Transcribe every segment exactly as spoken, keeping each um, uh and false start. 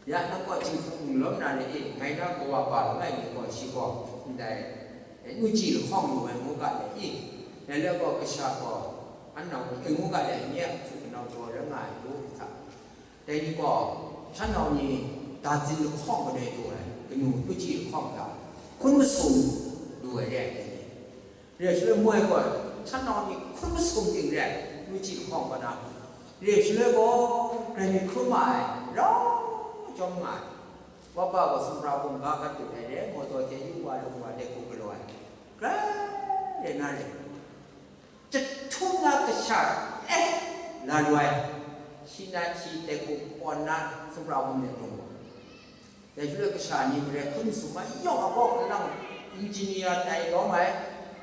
Ya nang gaw jinghku n lawm na le i, ngai na kawa ba langai mi gaw shi gaw ndai, e, nu chyi lahkawng lu ai ngu ga le i, dai le gaw kasha gaw, an nau e ngu ga le nye a hku kanau daw rai nga ai lu hta. Dai ni gaw, shan nau ni da zin lahkawng kadai daw ai, kanu nu chyi lahkawng hta, hkun masum lu ai re ai dai ni. Re ai shaloi moi gaw, shan nau ni hkun masum ting re ai, nu chyi lahkawng kaw na. Re ai shaloi gaw, grai mi hkrum ma ai, rau chyawm nga ai. Wa pa gaw sumra bungga gat dut ai re, mawtaw hte yu wa lung wa de hku galaw ai. Grai re na re. Jahtum na kasha, eh, la lu ai. Shi na shi de hku pawn na sumra bung de lung wa. Dai shaloi kasha ni mare hkun sum ai yawng a gaw, nang engineer tai lawm ai,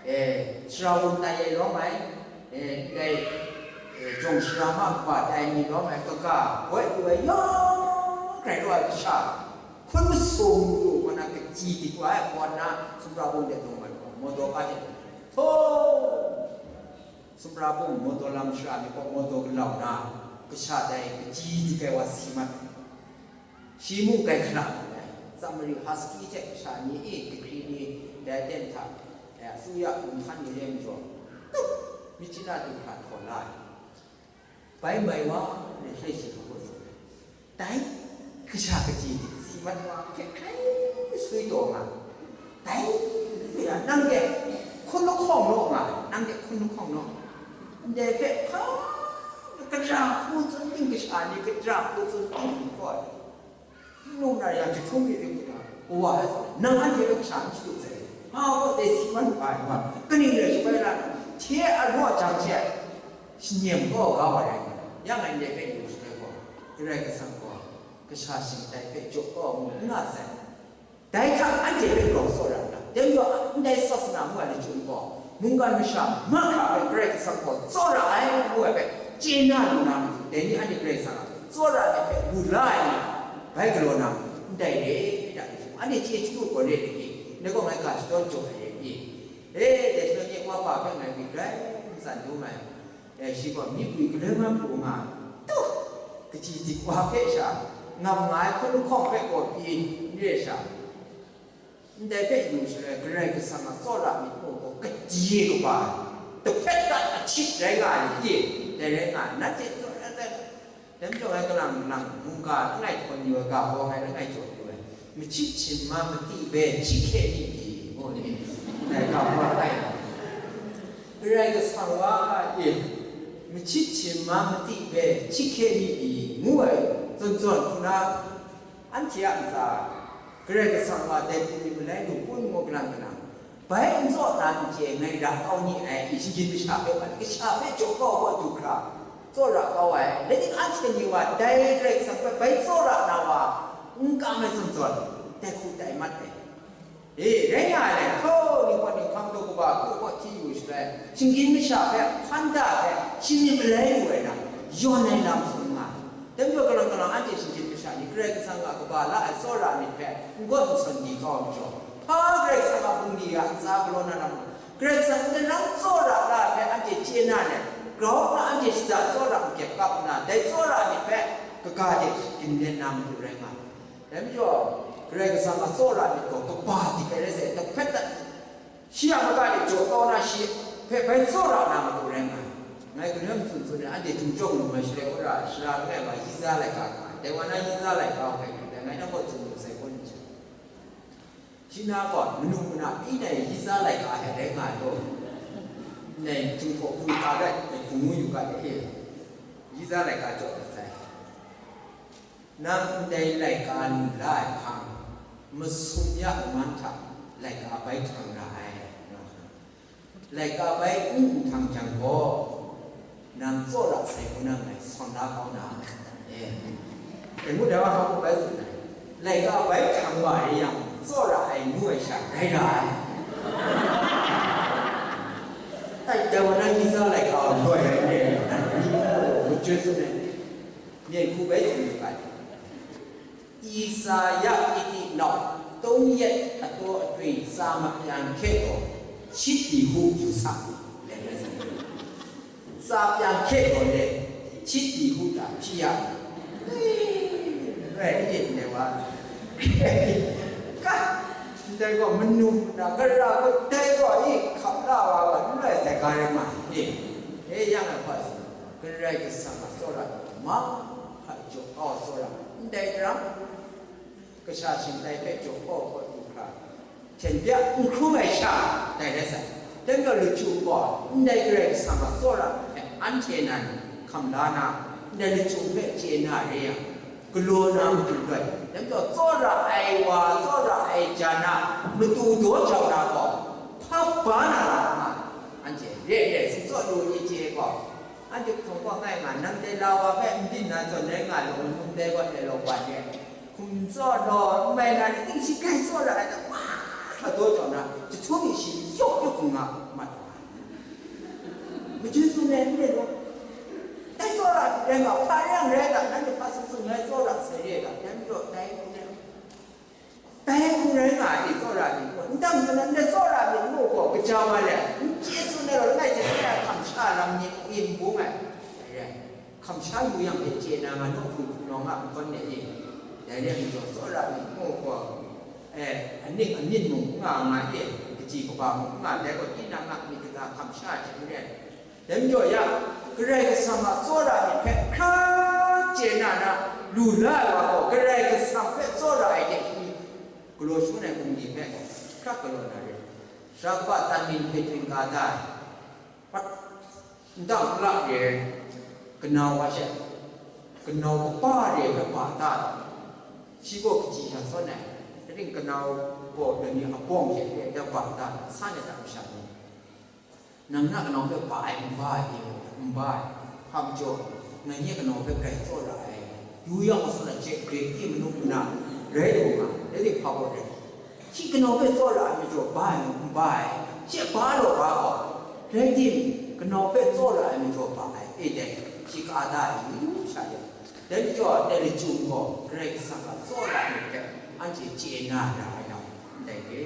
eh, sara wun tai ai lawm ai, eh, ndai, eh, jawng sara ma kaba tai ni lawm ai, kaga, goi lu ai yawng grai lu ai kasha, hkun masum lu, kaw na kaji dik wa ai, kaw na sumra bung de lung ai, mawtaw ka hte, htaw, sumra bung mawtaw lam shara mi kaw mawtaw galau na, kasha dai kaji dik ai wa si mat ai. Shi mung kai hkra lu ai, Samari Haski hte kasha ni e, dikri ni, dai aten hta, e, asuya gumhkan ni re majaw, tup, myit chyanna du hkra htaw la ai. Bai mai wa, ne hkrai shi hkawt tsun ai. Dai kasha kaji si mat wa hpe hkrai sui taw nga. Dai, nang de hkun lahkawng naw nga, nang de hkun lahkawng naw. Ndai hpe hpa, kajang hku tsun ting kasha ni, kajang hku tsun ting hku gaw, num na yang jahtum mi ring kaja, kawa ai, nang anhte hpe kasha n shadu sai, ma gaw dai si mat lu ai wa, kaning rai shabai la, hte a raw jang hte, shanyem kaw ga wa rai nga, yang ngai ndai hpe yu shabai gaw, Karai Kasang gaw, kasha shingtai hpe jaw kau mu n nga sai. Dai hta anhte hpe grau tsawra nna, dai majaw ndai sasana ngu ai lachyum gaw, mungkan masha mahkra hpe Karai Kasang gaw tsawra ai ngu ai hpe chye na lu na matu, dai ni anhte Karai Kasang a tsawra ai hpe lu la ai ni, bai galaw na matu, ndai re ai hta lachyum, anhte chye chyalu gaw re ai ni, ndai gaw ngai ga shadawn jaw ai re ni? E, dai shaloi nye Wa pa hpe ngai myit grai ntsan dum ai. E, shi gaw myi gwi galoi man pru nga, tuh, kaji dik wa hpe sha, ngam nga ai hkun lahkawng hpe gaw pyi n re sha, ndai hpe yu shaloi, Karai Kasang a tsawra myit mung gaw kadi kaba, kahpet dat ahkyit rai nga ai ni, dai rai nga, nanhte tsawra ai, dai majaw ngai kalang lang mungga langai htawn yu ai, ga hkawng ai langai jaw yu ai, machyi hpyi ma mati bai hkyit hkye myit ni, ngu ni, dai ga hkawng ai. Karai Kasang wa e, machyi hpyi ma mati bai hkyit hkye myit ni, ngu ai, zawn zawn hku na, anhte a ntsa, Karai Kasang wa dai hku myit malai lu kun ngu galang galang, bai n tsaw na n chye, ngai ra kau ni ai, i shinggyim masha hpe, kasha hpe jaw kau gaw du hkra, tsawra kau ai, dai ning anhte ni wa dai Karai Kasang hpe bai tsawra na wa, n kam ai zawn zawn, dai hku tai mat ai. E, rai nga ai, htaw, ningpawt ninghpang daw kaba, ku kaw hti yu shaloi, shinggyim masha hpe, hpan da hpe, shi myit malai lu ai lam, yawn ai lam tsun nga ai. Dai majaw, kalang kalang anhte shinggyim masha ni, Karai Kasang a kaba la ai tsawra myit hpe, n gawn n sawn di kau ai majaw, hpa Karai Kasang a bungli a ntsa galaw na lam, Karai Kasang n dan tsawra la ai hpe anhte chye na let, grau nna anhte shada tsawra n kyep kap nna, dai tsawra myit hpe kaga de gindin na matu rai nga ai. Dai majaw, Karai Kasang a tsawra myit gaw kaba dik ai rai sai, kahpet dat, shi a maka de jaw kau na shi hpe bai tsawra na matu rai nga ai. Ngai galoi matsun tsun ai, anhte htumchyawm lu ai shaloi, wora shara langai wa Yiza laika ga ai, dai wa na Yiza laika wa hkai hkrit ai, ngai nang gaw tsun lu sai hkawn n chye. Shi na gaw, manu mana pyi nai Yiza laika hte rai nga ai gaw, nai Jinghpaw hku ka rai, nai hku ngu yu ga de e, Yiza laika jaw dat sai. Nang ndai laika lu la ai hpang, masum ya laman hta laika bai htang ra ai, nga ai. Laika bai n htang jang gaw, nang tsawra sai hku nang ngai sawn la kau na, e. E ngu dai wa hpa hku bai tsun ai. Laika bai htang wa ai yang, tsawra ai ngu ai sha rai ra ai. Tai dai wa na Yiza laika loi ai, e, nang ni gaw, majoi tsun ai. Myen hku bai tsun yu ga, Isaya iti nau, tawng yet ataw atwi tsa mapyan hkye gaw, shit di hu yu sa, tsa pyan hkye gaw le, shit di hu ta hpyi ya, Ndai wa, ka, ndai gaw manu na, gara kadai gaw, i, hkap la wa gaw, n rai sai ga rai ma, i, e yang ai hpa si, Karai Kasang a tsawra, ma, hpa jaw kau tsawra, ndai jang, kasha shingtai hpe jaw kau hkawt lu hkra, hten bya n hkrung ai sha, dai rai sai. Dai majaw lachyum gaw, ndai Karai Kasang a tsawra hpe anhte nan hkam la na, ndai lachyum hpe chye na re yang, galaw na matu loi. Dai majaw tsawra ai wa, tsawra ai jan a matu daw jau na gaw, hpa ba na ra nga, anhte re re si tsawt lu ni chye gaw, anhte hkawng gaw ngai nga, nang dai la wa hpe n byin na zawn rai nga law, num dai gaw dai law wa re. Hkum tsawt law, n mai na ni ting shi grai tsawt ra ai hta, wa, hkra daw jau na, jahtum ni shi yawk yawk nga mat wa ai. Maju tsun ai n rai law. Dai tsawra ai rai nga, hpa rai yang rai ta, nanhte hpa tsun tsun ngai tsawra sai re ai ta, dai majaw dai hku rai, dai hku rai nga ai tsawra myit gaw, n dang n dang, ndai tsawra myit ngu gaw, kaja wa le, n chye tsun ai law, langai hte langai a hkam sha lam ni, n bung ai, dai rai. Hkam sha yu yang hpe chye na nga, nawku nawng a n kawn de e, dai rai majaw, tsawra myit ngu gaw, e, aning amyit mung n nga nga e, kaji kaba mung n nga, dai gaw tinang a myit kata hkam sha hte n rai. Dai majaw ya, Karai Kasang a tsawra myit hpe hkra chye na na lu la ai wa gaw, Karai Kasang hpe tsawra ai hte shi galaw shangun ai hpung ni hpe gaw hkra galaw na re. Sara kaba tan mi hpe teng ka da ai. Pat, ndang la re ai, kanau wa she, kanau kaba re ai hpe ba da ai. Shi gaw kaji sha sawn ai, kaning kanau gaw dai ni abawng she re ai hpe ba da ai, san ai hta masha ni, nang na kanau hpe ba ai, n ba ai, n ba ai, hpa majaw, ngai nye kanau hpe grai tsawra ai, yu yang gaw, sara je, grade A manu muna rai lu nga, dai hte hpa gaw rai. Shi kanau hpe tsawra ai majaw ba ai, n ba ai, she ba law ba gaw, rai tim, kanau hpe tsawra ai majaw ba ai, e dai, shi ka da ai, yu sha de. Dai majaw, dai lachyum gaw, Karai Kasang a tsawra ai myit hpe, anhte chye na ra ai nau, ndai re.